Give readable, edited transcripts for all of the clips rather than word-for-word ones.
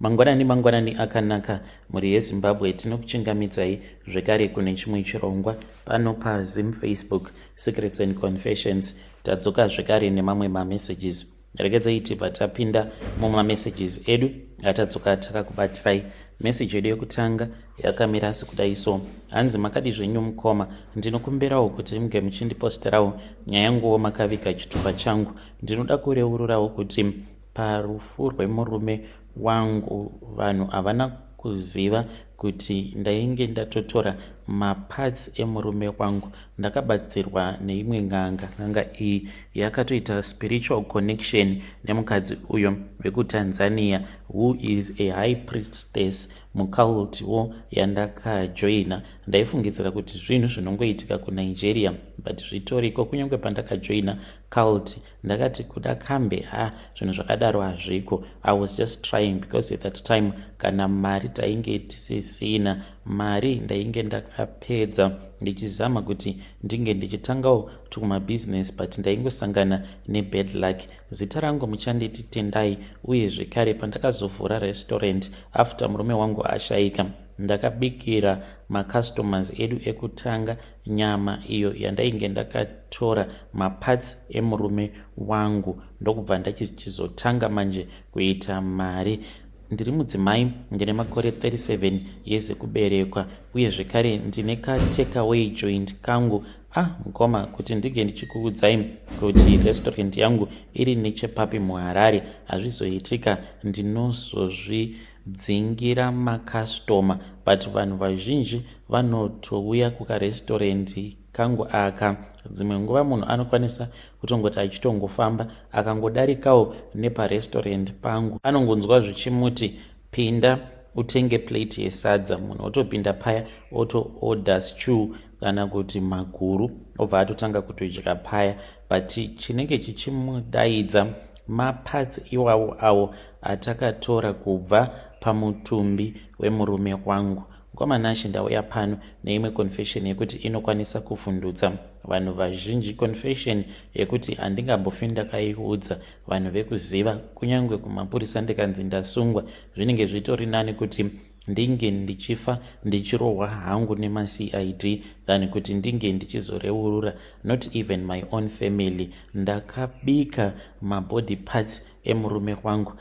Mangwanani mangwanani akanaka mhuri yeZimbabwe, tinokuchingamidzai zvekare kune chimwe chirongwa pano paZim Facebook Secrets and Confessions. Tadzoka zvekare nemamwe mamessages. Regedzai tibva tapinda mumamessages edu atadzoka takakubatirai. Message yedu yekutanga yakamira sekudai so: hanzi, "Makadi zvenyu mukoma? Ndinokumbirawo kuti muge muchindiposterawo nyaya yanguwo makaviga chitupa changu. Ndinoda kureururawo kuti parufu rwemurume wangu vanhu havana kuziva kuti ndainge ndatotora maparts emurume wangu. Ndakabatsirwa neimwe n'anga. N'anga iyi yakatoita spiritual connection nemukadzi uyo wekuTanzania who is a high priestess mucultwo yandakajoina. Ndaifungidzira kuti zvinhu zvinongoitika kuNigeria, but zvitoriko. Kunyange pandakajoina cult, ndakati kuda kambe ha, zvinhu zvakadaro hazviko. I was just trying because at that time kana mari tainge tisisina. Mari ndainge ndakapedza ndichizama kuti ndinge ndichitangawo tumabhizinesi, but ndaingosangana nebad luck. Zita rangu muchanditi Tendai. Uye zvekare pandakazovhura restaurant after murume wangu ashayika, ndakabikira macustomers edu ekutanga nyama iyo yandainge ndakatora maparts emurume wangu. Ndokubva ndachichizotanga manje kuita mari. Ndiri mudzimai, ndine makore 37 years ekuberekwa, uye zvekare ndine katakeaway joint kangu. Ah mukoma, kuti ndinge ndichikuudzai kuti restaurant yangu iri nechepapi muHarare hazvizoitika. Ndinozozvidzingira makastoma, but vanhu vazhinji vanotouya kukarestorendi kangu aka. Dzimwe nguva munhu anokwanisa kutongoti achitongofamba, akangodarikawo neparestorendi pangu, anongonzwa zvichimuti, 'Pinda utenge plate yesadza.' Munhu otopinda paya, otoorder stew kana kuti maguru, obva atotanga kutodya paya. But chinenge chichimudaidza maparts iwawo awo atakatora kubva pamutumbi wemurume wangu. Mukoma Nashe, ndauya pano neimwe confession yekuti inokwanisa kuvhundutsa vanhu vazhinji, confession yekuti handingambofi ndakaiudza vanhu vekuziva. Kunyange kumapurisa ndikanzi ndasungwa, zvinenge zvitori nani kuti ndinge ndichifa ndichirohwa hangu nemaCID than kuti ndinge ndichizoreurura, not even my own family. Ndakabika mabody parts emurume wangu.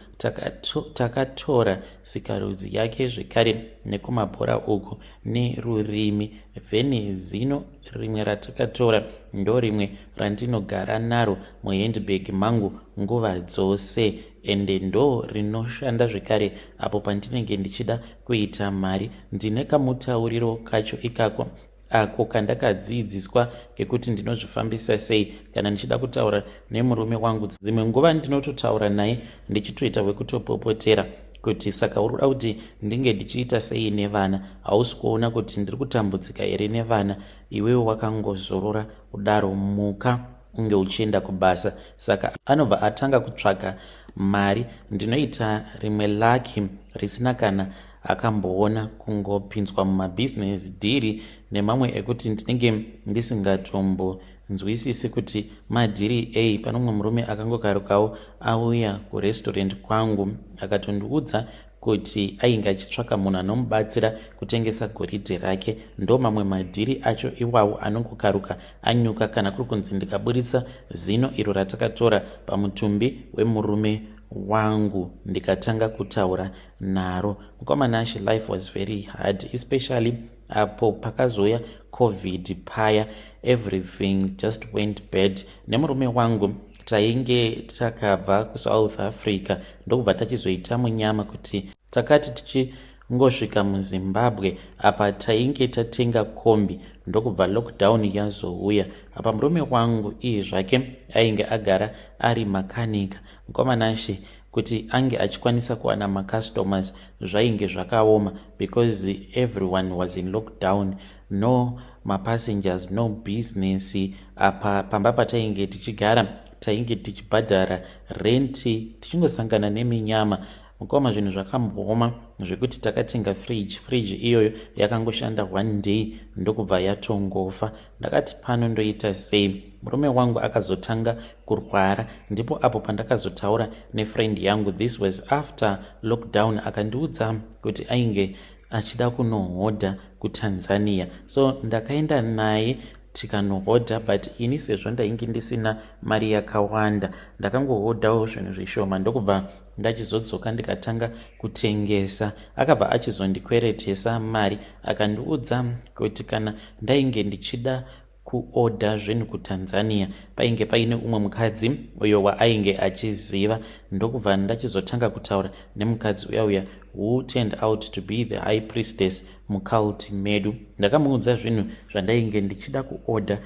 Takatora sikarudzi yake zvekare nekumabhora uku nerurimi. Then zino rimwe ratakatora ndo rimwe randinogara naro muhandbag mangu nguva dzose, ende ndo rinoshanda zvekare apo pandinenge ndichida kuita mari. Ndine kamutauriro kacho ikako ako kandakadzidziswa kekuti ndinozvifambisa sei kana ndichida kutaura nemurume wangu. Dzimwe nguva ndinototaura naye ndichitoita wekutopopotera kuti, 'Saka uri kuda kuti ndinge ndichiita sei nevana? Hausi kuona kuti ndiri kutambudzika here nevana, iwewe wakangozorora kudaro? Muka unge uchienda kubasa.' Saka anobva atanga kutsvaga mari. Ndinoita rimwe lucky risina kana akamboona, kungopinzwa mumabhizinesi deal nemamwe ekuti ndinenge ndisingatombonzwisisi kuti madhiri ei. Pane mumwe murume akangokarukawo auya kurestorendi kwangu, akatondiudza kuti ainge achitsvaka munhu anomubatsira kutengesa goridhe rake. Ndo mamwe madhiri acho iwawo anongokaruka anyuka kana kuri kunzi ndikaburitsa zino iro ratakatora pamutumbi wemurume wangu ndikatanga kutaura naro. Mukoma Nashe, life was very hard, especially apo pakazouya COVID paya. Everything just went bad. Nemurume wangu tainge takabva kuSouth Africa, ndokubva tachizoita munyama kuti takati tichingosvika muZimbabwe, apa tainge tatenga kombi, ndokubva lockdown yazouya. Apa murume wangu iye zvake ainge agara ari makanika. Mukoma Nashe, kuti ange achikwanisa kuwana macustomers zvainge zvakaoma because everyone was in lockdown, no mapassengers, no business. Apa pamba patainge tichigara tainge tichibhadhara renti, tichingosangana neminyama. Mukoma, zvinhu zvakambooma zvekuti takatenga fridge. Fridge iyoyo yakangoshanda one day, ndokubva yatongofa. Ndakati, "Pano ndoita sei?" Murume wangu akazotanga kurwara. Ndipo apo pandakazotaura nefriend yangu. This was after lockdown. Akandiudza kuti ainge achida kunohodha kuTanzania, so ndakaenda naye tikanohodha. But ini, sezvo ndainge ndisina mari yakawanda, ndakangohodhawo zvinhu zvishoma, ndokubva ndachizodzoka ndikatanga kutengesa. Akabva achizondikweretesa mari. Akandiudza kuti kana ndainge ndichida kuodha zvinhu kuTanzania, painge paine umwe mukadzi uyo waainge achiziva. Ndokubva ndachizotanga kutaura nemukadzi uya uya, who turned out to be the high priestess mucult medu. Ndakamuudza zvinhu zvandainge ndichida kuodha,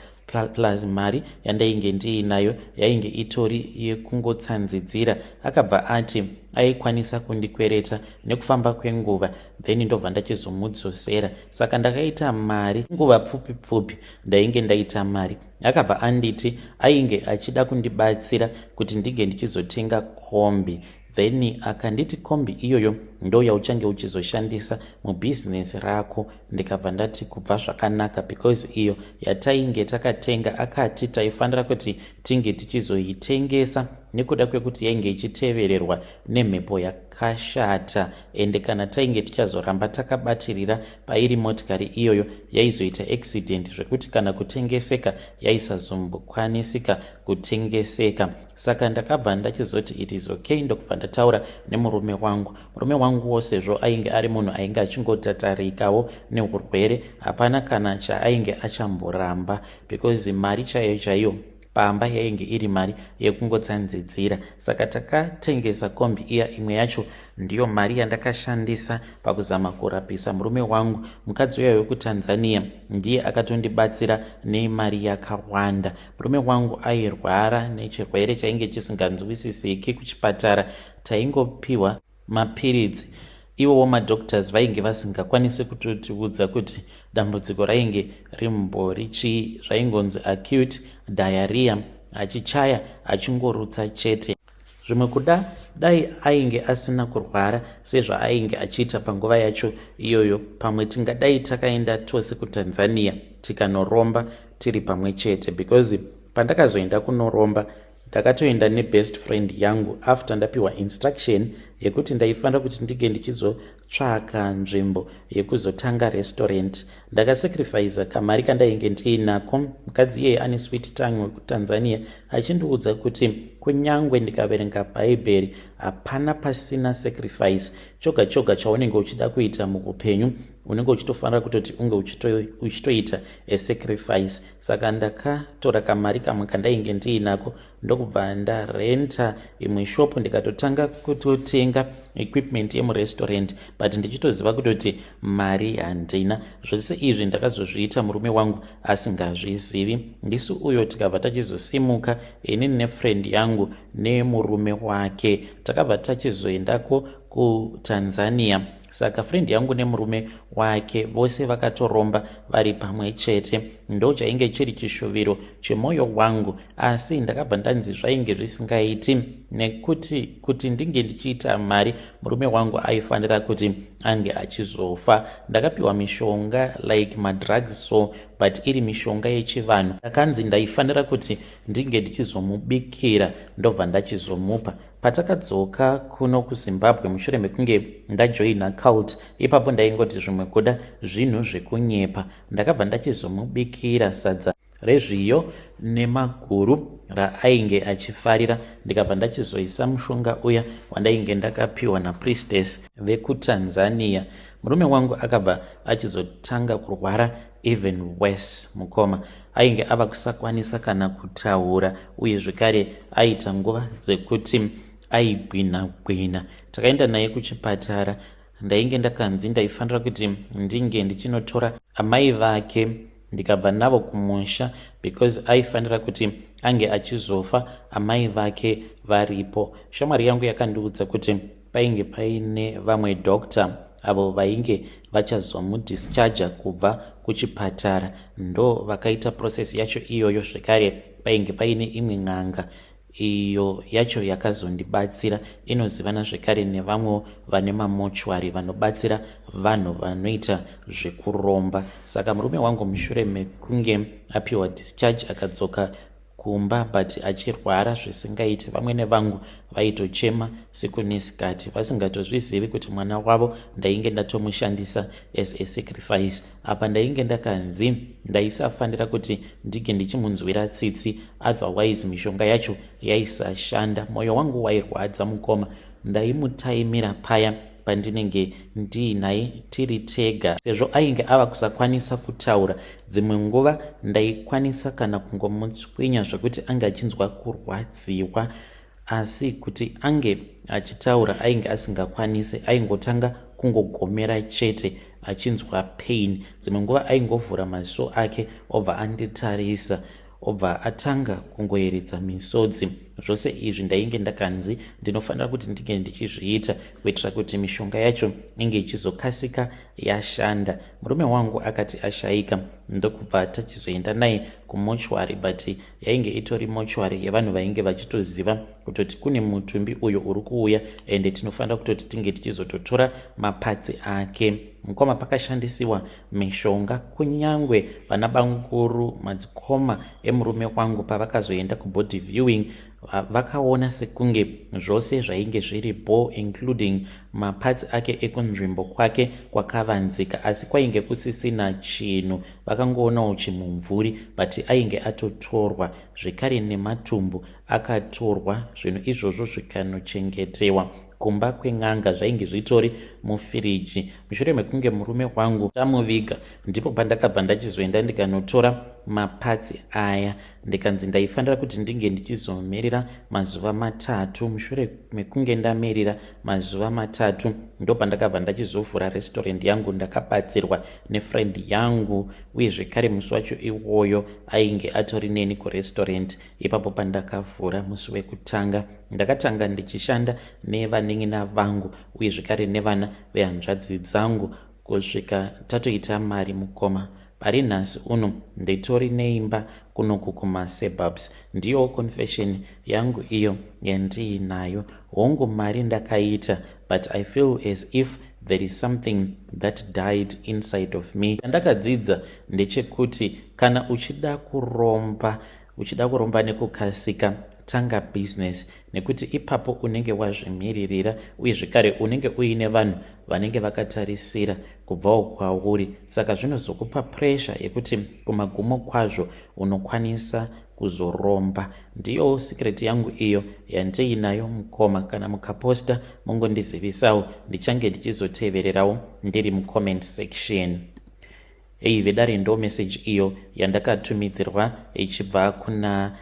plus mari yandainge ndiinayo yainge itori yekungotsanzidzira. Akabva ati aikwanisa kundikwereta nekufamba kwenguva, then ndobva ndachizomudzosera. Saka ndakaita mari nguva pfupi pfupi, ndainge ndaita mari. Akabva anditi ainge achida kundibatsira kuti ndinge ndichizotenga kombi. Then akanditi, "Kombi iyoyo ndo yauchange uchizoshandisa mubhizinesi rako." Ndikabva ndati, "Kubva zvakanaka," because iyo yatainge takatenga, akati taifanira kuti tinge tichizoitengesa nekuda kwekuti yainge ichitevererwa nemhepo yakashata, ende kana tainge tichazoramba takabatirira pairi motikari iyoyo, yaizoita accident, zvekuti kana kutengeseka yaisazombokwanisika kutengeseka. Saka ndakabva ndachizoti, "It is okay." Ndokubva ndataura nemurume wangu. Murume wanguwo, sezvo ainge ari munhu ainge achingotatarikawo neurwere, hapana kana chaainge achamboramba, because mari chaiyo chaiyo pamba yainge iri mari yekungotsanzidzira. Saka takatengesa kombi iya. Imwe yacho ndiyo mari yandakashandisa pakuzama kurapisa murume wangu. Mukadzi uya wekuTanzania ndiye akatondibatsira nemari yakawanda. Murume wangu airwara nechirwere chainge chisinganzwisisiki. Kuchipatara taingopiwa mapiritsi ivowo madoctors vainge vasingakwanisi kutotiudza kuti dambudziko rainge rimbori chii. Zvaingonzi acute diarrhea, achichaya achingorutsa chete. Zvimwe kuda dai ainge asina kurwara sezvaainge achiita panguva yacho iyoyo, pamwe tingadai takaenda tose kuTanzania tikanoromba tiri pamwe chete, because pandakazoenda kunoromba, ndakatoenda nebest friend yangu after ndapiwa instruction yekuti ndaifanira kuti ndinge ndichizotsvaka nzvimbo yekuzotanga restaurant. Ndakasacrifica kamari kandainge ndiinako. Mukadzi iyeye ane sweet tongue wekuTanzania achindiudza kuti kunyangwe ndikaverenga Bhaibheri, hapana pasina sacrifice. Choga choga chaunenge uchida kuita muupenyu, unenge uchitofanira kutoti unge uchitoita asacrifice. Saka ndakatora kamari kamwe kandainge ndiinako, ndokubva ndarenta imwe shop, ndikatotanga kutotenga equipment yemurestaurant, but ndichitoziva kutoti mari handina. Zvose izvi ndakazozviita murume wangu asingazvizivi. Ndisu uyo tikabva tachizosimuka, inini nefriend yangu nemurume wake, takabva tachizoendako kuTanzania. Saka friend yangu nemurume wake vose vakatoromba vari pamwe chete. Ndo chainge chiri chishuviro chemwoyo wangu, asi ndakabva ndanzi zvainge zvisingaiti, nekuti kuti ndinge ndichiita mari, murume wangu aifanira kuti ange achizofa. Ndakapiwa mishonga like madrugs so, but iri mishonga yechivanhu. Ndakanzi ndaifanira kuti ndinge ndichizomubikira, ndobva ndachizomupa. Patakadzoka kuno kuZimbabwe mushure mekunge ndajoina cult, ipapo ndaingoti zvimwe kuda zvinhu zvekunyepa. Ndakabva ndachizomubikira sadza rezviyo nemaguru raainge achifarira, ndikabva ndachizoisa mushonga uya wandainge ndakapiwa napriestess vekuTanzania. Murume wangu akabva achizotanga kurwara even worse. Mukoma, ainge ava kusakwanisa kana kutaura, uye zvekare aita nguva dzekuti aigwina gwina. Takaenda naye kuchipatara. Ndainge ndakanzi ndaifanira kuti ndinge ndichinotora amai vake, ndikabva navo kumusha, because aifanira kuti ange achizofa amai vake varipo. Shamwari yangu yakandiudza kuti painge paine vamwe doctor avo vainge vachazomudischarga kubva kuchipatara, ndo vakaita process yacho iyoyo. Zvekare painge paine imwe n'anga. Iyo yacho yakazondibatsira inozivana zvekare nevamwewo vane mamochwari vanobatsira vanhu vanoita zvekuromba. Saka murume wangu mushure mekunge apiwa discharge akadzoka kumba but achirwara zvisingaiti. Vamwene vangu vaitochema siku nesikati vasingatozvizivi kuti mwana wavo ndainge ndatomushandisa as a sacrifice. Apa ndainge ndakanzi ndaisafanira kuti ndinge ndichimunzwira tsitsi otherwise mishonga yacho yaisashanda. Mwoyo wangu wairwadza mukoma, ndaimutaimira paya pandinenge ndiinaye tiri tega sezvo ainge ava kusakwanisa kutaura. Dzimwe nguva ndaikwanisa kana kungomutswinya zvekuti ange achinzwa kurwadziwa, asi kuti ange achitaura ainge asingakwanisi, aingotanga kungogomera chete achinzwa pain. Dzimwe nguva aingovhura maziso ake obva anditarisa, obva atanga kungoyeredza misodzi. Zvose izvi ndainge ndakanzi ndinofanira kuti ndinge ndichizviita kuitira kuti mishonga yacho inge ichizokasika yashanda. Murume wangu akati ashaika ndokubva tachizoenda naye kumochwari, but yainge itori mochwari yevanhu vainge vachitoziva kutoti kune mutumbi uyo uri kuuya ende tinofanira kutoti tinge tichizototora maparts ake. Mukoma, pakashandisiwa mishonga. Kunyangwe vana banguru, madzikoma emurume wangu, pavakazoenda kubody viewing vakaona sekunge zvose zvainge zviri bo, including maparts ake ekunzvimbo kwake kwakavanzika, asi kwainge kusisina chinhu. Vakangoonawo chimumvuri, but ainge atotorwa zvekare nematumbu akatorwa. Zvinhu izvozvo zvikanochengetewa kumba kwen'anga, zvainge zvitori mufiriji. Mushure mekunge murume wangu tamuviga, ndipo pandakabva ndachizoenda ndikanotora maparts aya, ndikanzi ndaifanira kuti ndinge ndichizomirira mazuva 3. Mushure mekunge ndamirira mazuva 3, ndo pandakabva ndachizovhura restaurant yangu. Ndakabatsirwa nefriend yangu, uye zvekare musi wacho iwoyo ainge atori neni kurestaurant ipapo pandakavhura musi wekutanga. Ndakatanga ndichishanda nevanin'ina vangu uye zvekare nevana vehanzvadzi dzangu kusvika tatoita mari. Mukoma, pari nhasi uno nditori neimba kunoku kumasuburbs. Ndiyo confession yangu iyo yandiinayo. Hongu, mari ndakaita, but I feel as if there is something that died inside of me. Chandakadzidza ndechekuti kana uchida kuromba, uchida kuromba nekukasika, tanga business, nekuti ipapo unenge wazvimiririra uye zvekare unenge uine vanhu vanenge vakatarisira kubvawo kwauri. Saka zvinozokupa pressure yekuti kumagumo kwazvo unokwanisa kuzoromba. Ndiyo secret yangu iyo yandiinayo, mukoma. Kana mukaposta, mungondizivisawo, ndichange ndichizotevererawo ndiri mucomment section. Ei vedare, ndo message iyo yandakatumidzirwa ichibva kuna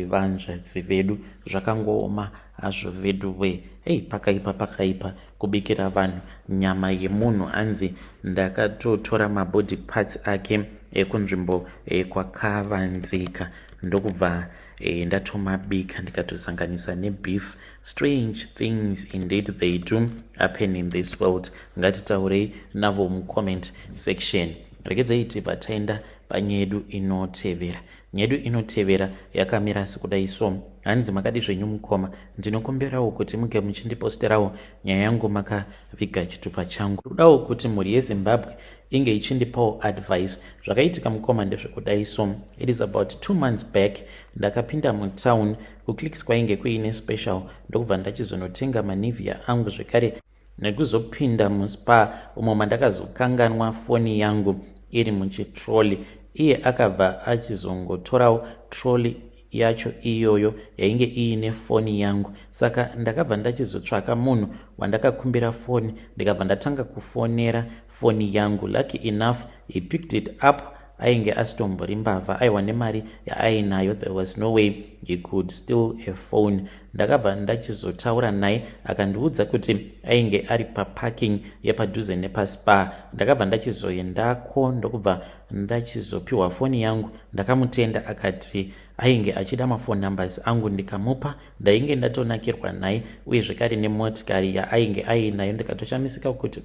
vanzvadzi vedu. Zvakangooma hazvo vedu we. Ei, pakaipa, pakaipa kubikira vanhu nyama yemunhu. Anzi ndakatotora mabody parts ake ekunzvimbo kwakavanzika, ndokubva ndatomabika ndikatosanganisa nebeef. Strange things indeed, they do happen in this world. Ngatitaurei navo mucomment section. Regedzei tibva taenda panyaya yedu inotevera. Nyaya yedu inotevera yakamira sekudai so. Hanzi, "Makadi zvenyu mukoma? Ndinokumbirawo kuti muge muchindiposterawo nyaya yangu makaviga chitupa changu. Kudawo kuti mhuri yeZimbabwe inge ichindipawo advice. Zvakaitika mukoma ndezvekudai so. It is about 2 months back, ndakapinda mutown kuClicks, kwainge kuine special, ndokubva ndachizonotenga maNivea angu zvekare nekuzopinda muSpar umo mandakazokanganwa foni yangu iri muchitrolley. Iye akabva achizongotorawo trolley yacho iyoyo yainge iine foni yangu. Saka ndakabva ndachizotsvaka munhu wandakakumbira foni, ndikabva ndatanga kufonera foni yangu. Lucky enough, he picked it up. Ainge asitombori mbavha, aiwa nemari yaainayo there was no way he could steal a phone. Ndakabva ndachizotaura naye, akandiudza kuti ainge ari paparking yepadhuze nepaSpar. Ndakabva ndachizoendako, ndokubva ndachizopiwa foni yangu. Ndakamutenda, akati ainge achida mafone numbers angu, ndikamupa. Ndainge ndatonakirwa naye uye zvekare nemotikari yaainge ainayo. Ndikatoshamisika kuti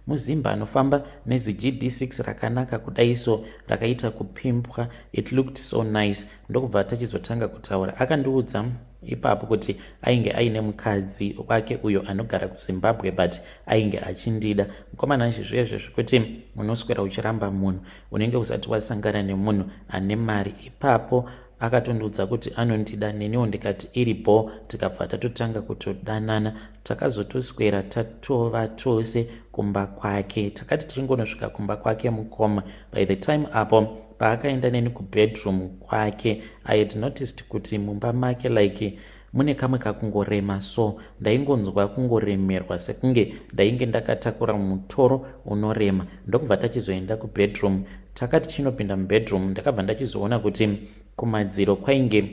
muzimba anofamba neziGD6 rakanaka kudai so, rakaita kupimpwa, it looked so nice. Ndokubva tachizotanga kutaura, akandiudza Ipapo kuti ainge aine mukadzi wake uyo anogara kuZimbabwe, but ainge achindida. Mukomana, zvezve zvekuti unoswera uchiramba munhu, unenge usati wasangana nemunhu ane mari. Ipapo akatondiudza kuti anondida, neniwo ndikati iripo. Tikabva tatotanga kutodanana. Takazotoswera tatova tose kumba kwake. Takati tichingonosvika kumba kwake, mukoma, by the time apo paakaenda neni kubedroom kwake, I had noticed kuti mumba make like mune kamwe kakungorema. So ndaingonzwa kungoremerwa, sekunge ndainge ndakatakura mutoro unorema. Ndokubva tachizoenda kubedroom. Takati tichinopinda mubedroom, ndakabva ndachizoona kuti kumadziro kwainge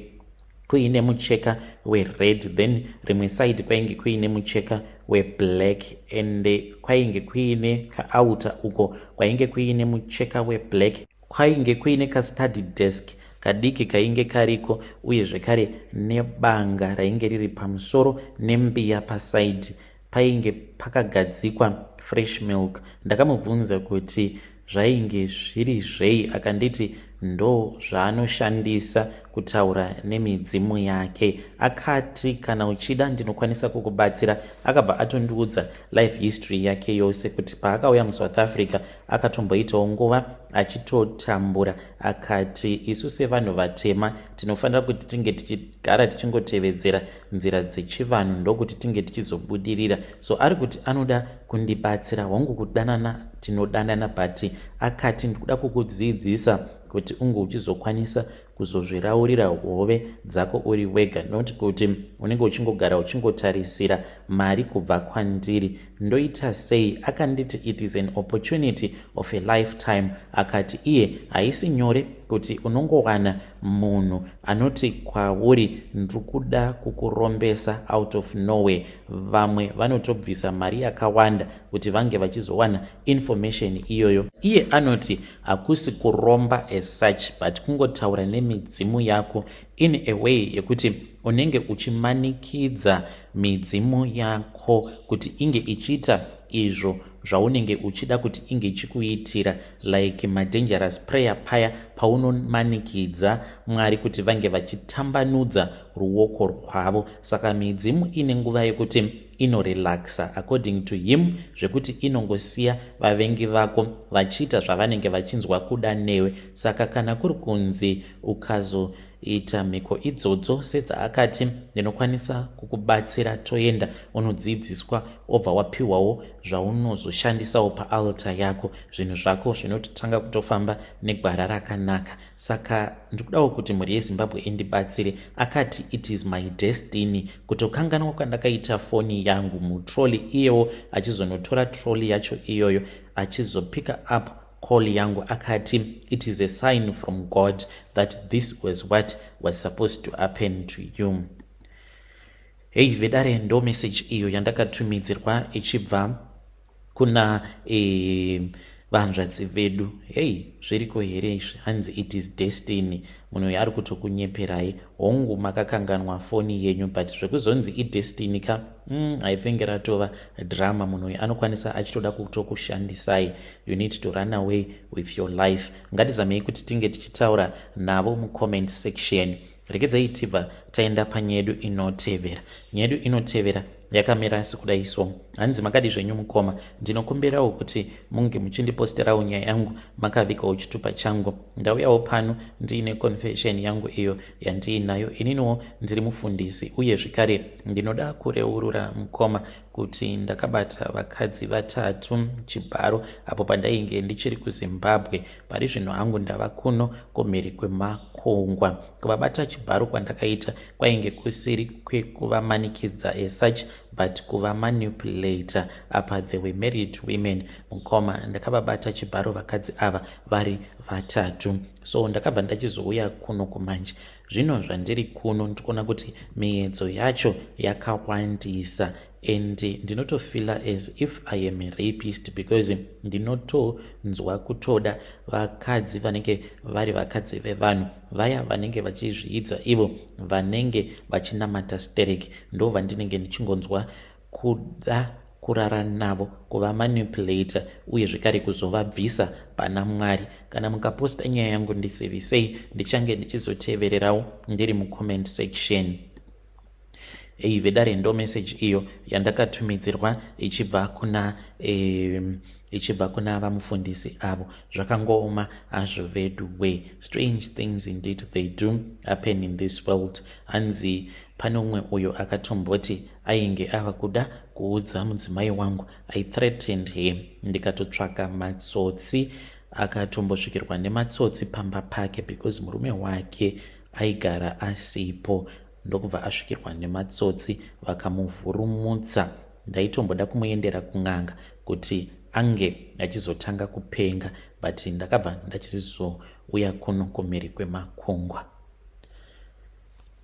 kuine mucheka wered, then rimwe side kwainge kuine mucheka weblack, and kwainge kuine kaaltar uko kwainge kuine mucheka weblack. Kwainge kuine kastudy desk kadiki kainge kariko, uye zvekare nebanga rainge riri pamusoro nembiya. Paside painge pakagadzikwa fresh milk. Ndakamubvunza kuti zvainge zviri zvei. Akanditi ndo zvaanoshandisa kutaura nemidzimu yake. Akati kana uchida ndinokwanisa kukubatsira. Akabva atondiudza life history yake yose, kuti paakauya muSouth Africa akatomboitawo nguva achitotambura. Akati isu sevanhu vatema tinofanira kuti tinge tichigara tichingotevedzera nzira dzechivanhu, ndokuti tinge tichizobudirira. So ari kuti anoda kundibatsira. Hongu, kudanana tinodanana, but akati ndikuda kukudzidzisa kuti unge uchizokwanisa kuzozviraurira hove dzako uri wega, not kuti unenge uchingogara uchingotarisira mari kubva kwandiri. Ndoita sei? Akanditi it is an opportunity of a lifetime. Akati iye haisi nyore kuti unongowana munhu anoti kwauri ndiri kuda kukurombesa out of nowhere. Vamwe vanotobvisa mari yakawanda kuti vange vachizowana information iyoyo. Iye anoti hakusi kuromba as such, but kungotaura nemidzimu yako in a way yekuti unenge uchimanikidza midzimu yako kuti inge ichiita izvo zvaunenge uchida kuti inge ichikuitira, like madangerous prayer paya paunomanikidza Mwari kuti vange vachitambanudza ruoko rwavo. Saka midzimu ine nguva yekuti inorelaxa, according to him, zvekuti inongosiya vavengi vako vachiita zvavanenge vachinzwa kuda newe. Saka kana kuri kunzi ukazoita mhiko idzodzo sedzaakati ndinokwanisa kukubatsira, toenda unodzidziswa, obva wapiwawo zvaunozoshandisawo paaltar yako, zvinhu zvako zvinototanga kutofamba negwara rakanaka. Saka ndikudawo kuti mhuri yeZimbabwe indibatsire. Akati it is my destiny kutokanganwa kwandakaita foni yangu mutrolley, iyewo achizonotora trolley yacho iyoyo, achizopicka up call yangu. Akati it is a sign from God that this was what was supposed to happen to you. Hei vedare, ndo message iyo yandakatumidzirwa ichibva kuna vanzvadzi vedu. Hei, zviriko here izvi? Hanzi it is destiny. Munhu uyu ari kutokunyeperai. Hongu, makakanganwa foni yenyu, but zvekuzonzi idestiny ka, I think ratova drama. Munhu uyu anokwanisa achitoda kutokushandisai. You need to run away with your life. Ngatizamei kuti tinge tichitaura navo mucomment section. Regedzai tibva taenda panyedu inotevera. Nyedu inotevera yakamira sekudai so. Hanzi, makadi zvenyu mukoma? Ndinokumbirawo kuti munge muchindiposterawo nyaya yangu makavigawo chitupa changu. Ndauyawo pano ndiine confession yangu iyo yandiinayo. Ininiwo ndiri mufundisi, uye zvekare ndinoda kureurura, mukoma, kuti ndakabata vakadzi vatatu chibharo apo pandainge ndichiri kuZimbabwe. Pari zvino hangu ndava kuno kumhiri kwemakungwa. Kuvabata chibharo kwandakaita kwainge kusiri kwekuvamanikidza as such, but kuvamanipulata. Apa they were married women, mukoma. Ndakavabata chibharo vakadzi ava vari vatatu. So ndakabva ndachizouya kuno kumanje. Zvino zvandiri kuno, ndikuona kuti miedzo yacho yakawandisa and ndinotofeela as if I am a rapist, because ndinotonzwa kutoda vakadzi vanenge vari vakadzi vevanhu vaya vanenge vachizviidza ivo vanenge vachinamata sterek. Ndo vandinenge ndichingonzwa kuda kurara navo, kuvamanipulata, uye zvekare kuzovabvisa pana Mwari. Kana mukaposta nyaya yangu, ndizivisei. Ndichange ndichizotevererawo ndiri mucomment section. Ei vedare, ndo message iyo yandakatumidzirwa ichibva kuna vamufundisi avo. Zvakangooma hazvo vedu we. Strange things indeed, they do happen in this world. Hanzi pane umwe uyo akatomboti ainge ava kuda kuudza mudzimai wangu. I threatened him, ndikatotsvaka matsotsi. Akatombosvikirwa nematsotsi pamba pake because murume wake aigara asipo, ndokubva asvikirwa nematsotsi vakamuvhurumutsa. Ndaitomboda kumuendera kun'anga kuti ange achizotanga kupenga, but ndakabva ndachizouya kuno kumhiri kwemakungwa.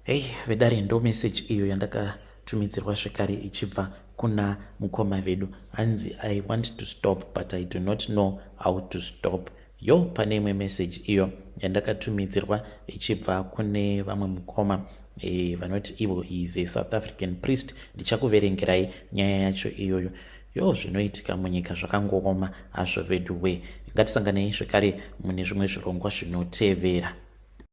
Hei vedare, ndo message iyo yandakatumidzirwa zvekare ichibva kuna mukoma vedu. Hanzi, "I want to stop, but I do not know how to stop." Yo, pane imwe message iyo yandakatumidzirwa ichibva kune vamwe mukoma vanoti ivo is a South African priest. Ndichakuverengerai nyaya yacho iyoyo. Yo, zvinoitika munyika zvakangooma hazvo vedu we. Ngatisanganei zvekare mune zvimwe zvirongwa zvinotevera.